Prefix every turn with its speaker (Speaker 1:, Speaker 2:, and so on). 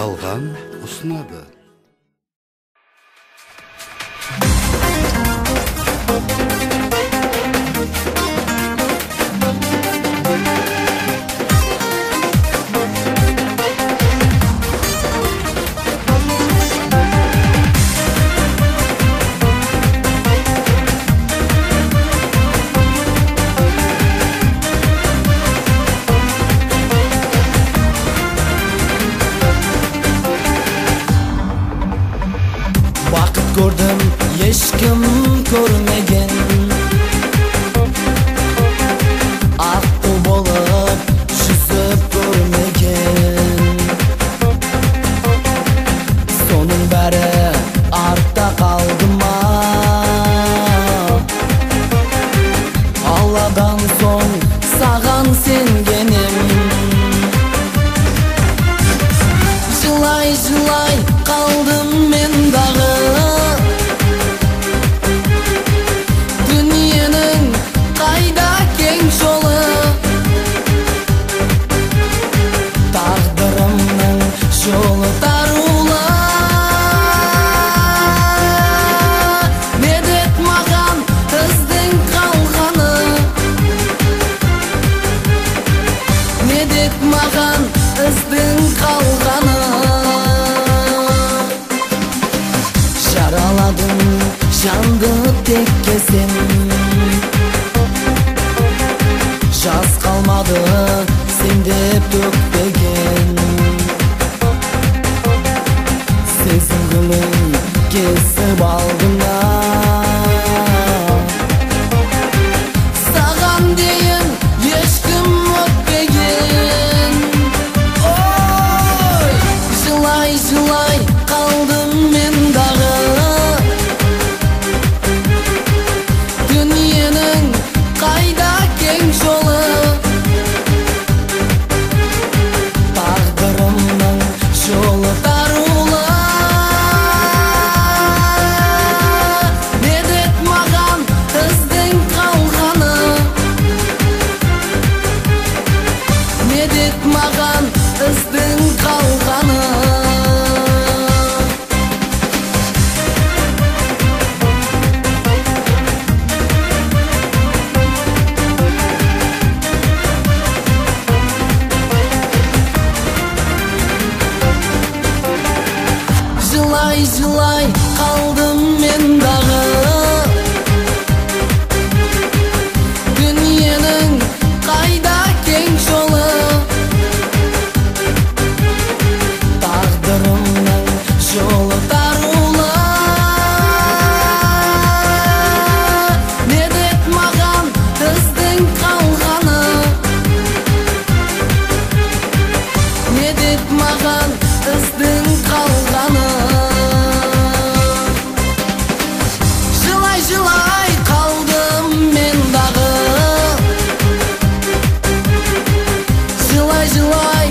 Speaker 1: Жалған ұсынады.
Speaker 2: Көрдім, ешкім көрмеген, аққу болып жүзіп көрмеген. Соның бәрі артта қалды ма? Алладан соң саған сенгенім. Жылай-жылай қалдым мен дағы. Жолы тарулы, медет маған іздің қалғаны, медет маған іздің қалғаны. Жараладың жанды текке сен, жас қалмады сен деп төкпеген. Сезім гүлін кесіп алдың, саған дейін ешкім өтпеген. Ой, жылай-жылай қалдым мен дағы. Дүниенің қайда кең жолы, тағдырымның жолы тарулы. Медет маған іздің қалғаны. Жылай-жылай қалдым мен дағы. Дүниенің қайда кең жолы, тағдырымның жолы тарулы. Медет маған іздің қалғаны, медет маған іздің қалғаны. Жылай-жылай қалдым мен дағы. Жылай-жылай